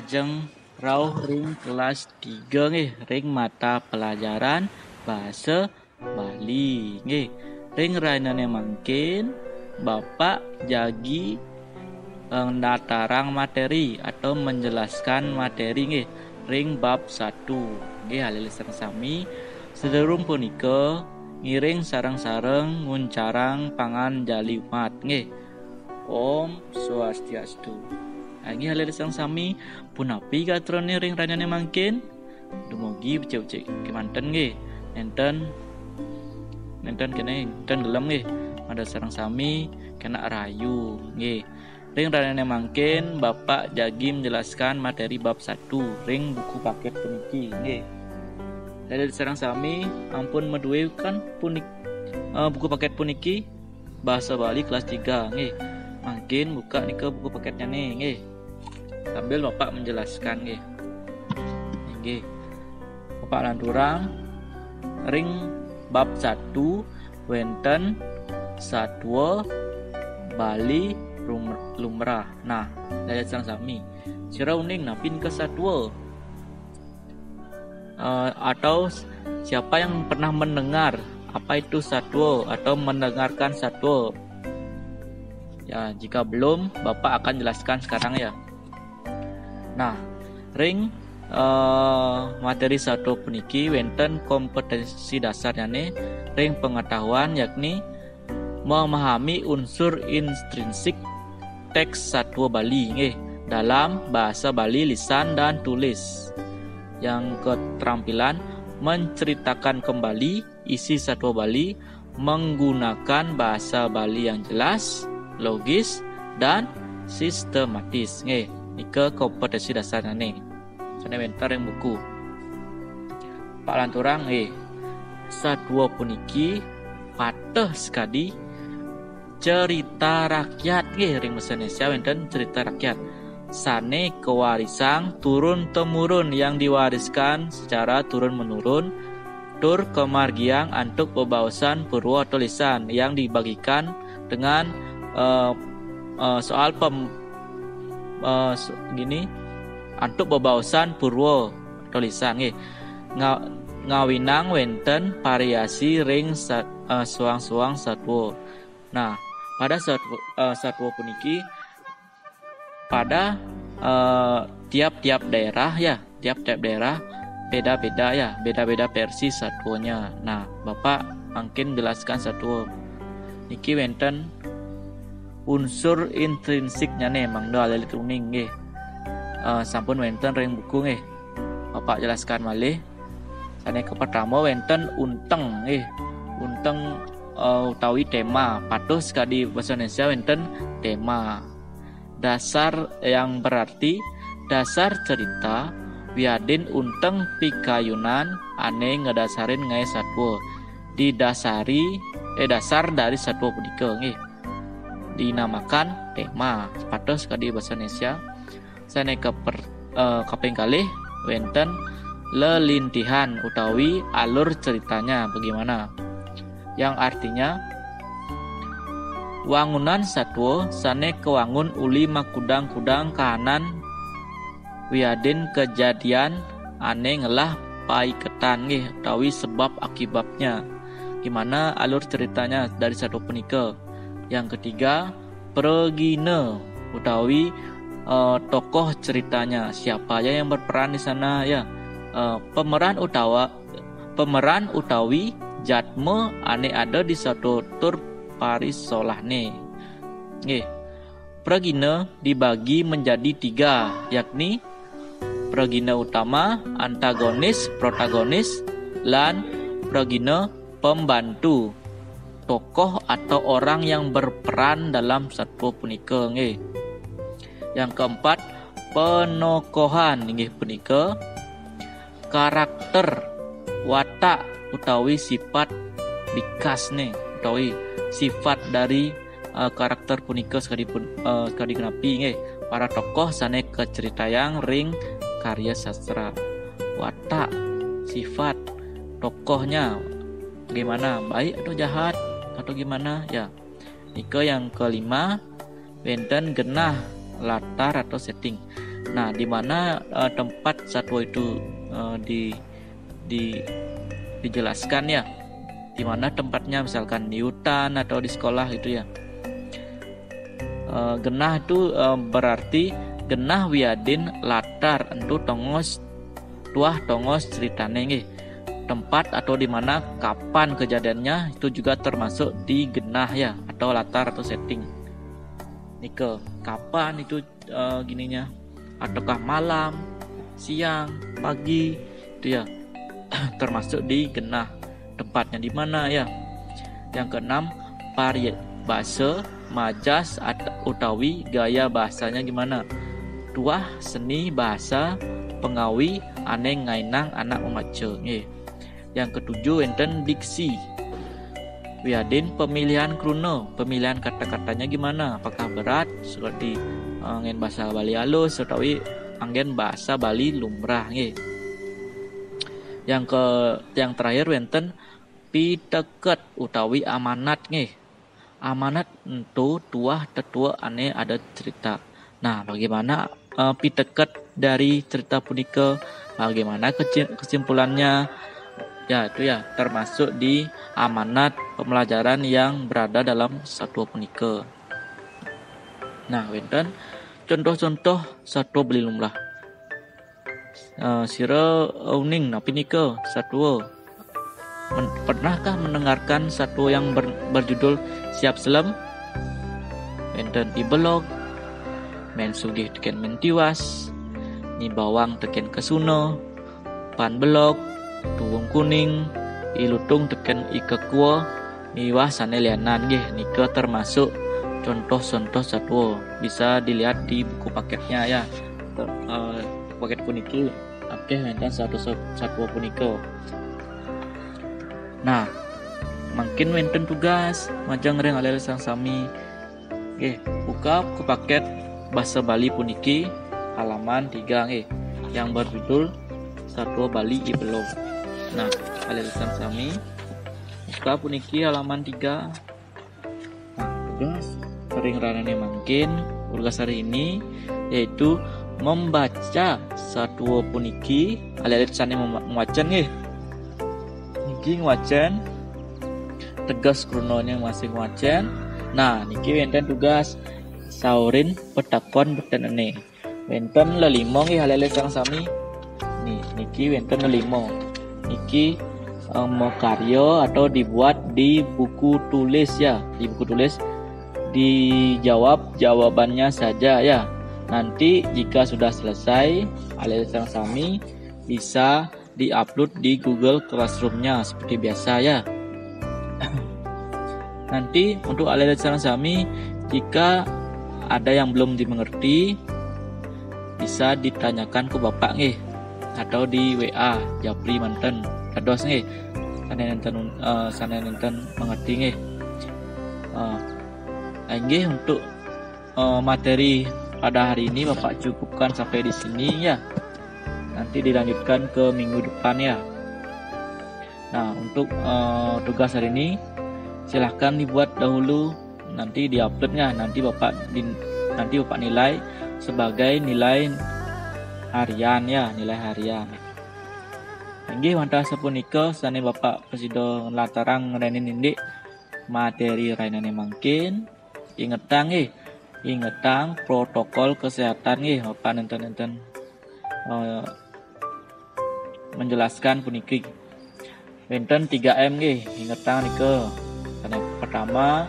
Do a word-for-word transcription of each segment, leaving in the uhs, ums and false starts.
Lajeng rauh ring kelas tiga nggih, ring mata pelajaran bahasa Bali nggih. Ring rainane mangkin Bapak jagi eh, natarang materi atau menjelaskan materi nggih ring bab satu nggih, alit-alit sareng sami. Sadurung punika ngiring sareng-sareng nguncarang panganjali umat nggih. Om Swastiastu. Inggih, alit-alit sareng sami, punapi gatrane ring rainane mangkin? Dumugi becik-becik kemanten nggih. Nenten nenten kene nenten gelem nggih. Mangda sareng sami kena rayu nggih. Ring rainane mangkin Bapak jagi menjelaskan materi bab satu ring buku paket puniki nggih. Alit-alit sareng sami ampun maduwe kan punik eh, buku paket puniki bahasa Bali kelas tiga nggih. Mangkin buka nika buku paketnya nih nggih. Sambil Bapak menjelaskan nggih. Nggih. Bapak lanturang ring bab satu wenten satwa Bali rum- lumrah. Nah, alit-alit sareng sami. Sira uning napi nika satwa? Eh, atau s- siapa yang pernah mendengar apa itu satwa atau mendengarkan satwa? Ya, jika belum, Bapak akan jelaskan sekarang ya. Nah, ring eh, materi satwa puniki wenten kompetensi dasarnya nih ring pengetahuan, yakni memahami unsur intrinsik teks satwa Bali nggih dalam bahasa Bali lisan dan tulis. Yang keterampilan menceritakan kembali isi satwa Bali menggunakan bahasa Bali yang jelas, logis, dan sistematis nggih. Nika kompetensi dasarnya nih. Sane wenten ring buku. Pak lanturang nggih. Satwa puniki pateh sekadi cerita rakyat nggih, ring basa Indonesia wenten cerita rakyat sane kewarisang turun temurun, yang diwariskan secara turun menurun tur kemargiang antuk bebaosan purwa atau lisan yang dibagikan dengan eh, eh, soal pem eh, so- gini antuk bebaosan purwa atau lisan nggih. Nga- ngawinang wenten variasi ring sat- eh, suang-suang satwa. Nah, pada satwa, eh, satwa puniki pada eh, tiap-tiap daerah ya, tiap-tiap daerah beda-beda ya, beda-beda versi satwanya. Nah, Bapak mangkin jelaskan satwa niki wenten unsur intrinsiknya nih, mangda alit-alit uning nggih. Eh, sampun wenten ring buku nggih. Bapak jelaskan malih. Sane kapertama wenten unteng nggih. Unteng eh, utawi tema. Patuh sekadi basa Indonesia wenten tema. Dasar yang berarti dasar cerita wiadin unteng pikayunan ane ngedasarin ngae satwa. Didasari eh dasar dari satwa punika nggih. Dinamakan tema. Patuh sekadi basa Indonesia. Sane kaper, eh, kaping kalih wenten lelintihan utawi alur ceritanya bagaimana. Yang artinya wangunan satwa sane kawangun uli makudang-kudang kahanan wiadin kejadian ane ngelah paiketan nggih utawi sebab akibatnya. Gimana alur ceritanya dari satwa punika? Yang ketiga, pragina utawi eh, tokoh ceritanya. Siapa aja yang berperan di sana ya? Eh, pemeran utawa pemeran utawi jatma ane ada di satwa tur parisolahne. Nggih. Pragina dibagi menjadi tiga, yakni pragina utama, antagonis, protagonis, lan pragina pembantu, tokoh atau orang yang berperan dalam satwa punika nggih. Yang keempat, penokohan inggih punika karakter, watak utawi sifat bikasne utawi sifat dari eh, karakter punika sekadi pun eh, sekadi kenapi nggih para tokoh sane kaceritayang ring karya sastra. Watak, sifat tokohnya bagaimana, baik atau jahat atau gimana ya. Nika yang kelima, wenten genah latar atau setting. Nah, di mana uh, tempat satwa itu uh, di, di dijelaskan ya, di mana tempatnya, misalkan di hutan atau di sekolah gitu ya. Uh, genah itu uh, berarti genah wiadin latar entu tongos, tuah tongos ceritane nggih. Tempat atau di mana, kapan kejadiannya, itu juga termasuk di genah ya, atau latar atau setting. Nika, kapan itu uh, gininya, ataukah malam, siang, pagi, itu ya termasuk di genah, tempatnya di mana ya. Yang keenam, pariet bahasa, majas utawi gaya bahasanya gimana. Tuah seni bahasa pengawi ane ngainang anak memaca. Nggih. Yang ketujuh, wenten diksi. Wiadin pemilihan kruna, pemilihan kata-katanya gimana? Apakah berat seperti uh, ngen bahasa Bali alus utawi anggen bahasa Bali lumrah nggih. Yang ke yang terakhir wenten piteket utawi amanat nggih. Amanat entu tuah tetua ane ada cerita. Nah, bagaimana uh, piteket dari cerita punika? Bagaimana kesimpulannya? Ya, itu ya termasuk di amanat pembelajaran yang berada dalam satwa punika. Nah, wenten contoh-contoh satwa Bali lumrah. Uh, sira uning napi nika satwa? Men pernahkah mendengarkan satwa yang ber berjudul Siap Selem? Wenten I Belog, Men Sugih teken Men Tiwas, Ni Bawang teken Kesuna, Pan Belog, Tuwung Kuning, I Lutung teken I Kekua, miwah sane lianan nggih. Nika termasuk contoh-contoh satwa, bisa dilihat di buku paketnya ya. Ter, uh, paket puniki akeh wenten satwa punika. Nah, mungkin wenten tugas majeng ring alit-alit sareng sami. Nggih, buka ke paket bahasa Bali puniki halaman tiga nggih, yang berjudul Satwa Bali I Belog. Nah, alit-alit sareng sami, buka puniki halaman tiga. Nah, tugas ring rainane mangkin, tugas hari ini yaitu membaca satwa puniki. Alit-alit sane ngwacen nggih. Niki ngwacen, teges krunane masih ngwacen. Nah, niki wenten tugas saurin petakon betenene. Wenten lelima nggih alit-alit sareng sami. Nih, niki wenten lelima. Niki um, karya atau dibuat di buku tulis ya, di buku tulis dijawab jawabannya saja ya. Nanti jika sudah selesai, alit-alit sareng sami bisa diupload di Google Classroom-nya seperti biasa ya. Nanti untuk alit-alit sareng sami, jika ada yang belum dimengerti, bisa ditanyakan ke Bapak nggih atau di W A Japri manten. Dados nggih. Sane nenten uh, sane nenten mengerti nggih. Uh, nggih, untuk uh, materi pada hari ini Bapak cukupkan sampai di sini ya. Nanti dilanjutkan ke minggu depan ya. Nah, untuk uh, tugas hari ini silahkan dibuat dahulu, nanti diupload ya, nanti Bapak di, nanti Bapak nilai sebagai nilai harian ya, nilai harian. Inggih wantah sapunika sane Bapak prasida nglatarang ngenenin indik materi rainane mangkin. Ingetang nggih, ingetang protokol kesehatan nggih, Bapak nenten-nenten uh, menjelaskan puniki. Wenten tiga M nggih, ingetang nika. Sane pertama,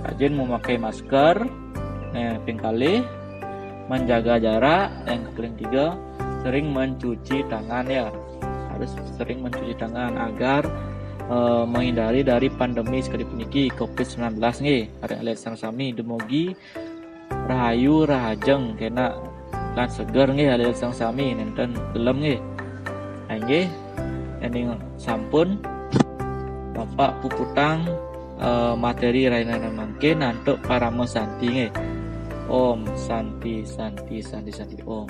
rajin memakai masker. Nah, ping kalih, menjaga jarak. Yang paling tiga, sering mencuci tangan ya. Harus sering mencuci tangan agar uh, menghindari dari pandemi sekali puniki covid sembilan belas nggih. Alit-alit sareng sami, dumugi rahayu rahajeng kena lan seger nggih alit-alit sareng sami, nenten gelem nggih. Nah, inggih, ending sampun Bapak puputang uh, materi rainane mangkin antuk parama santi nggih. Om Santi Santi Santi Santi Om.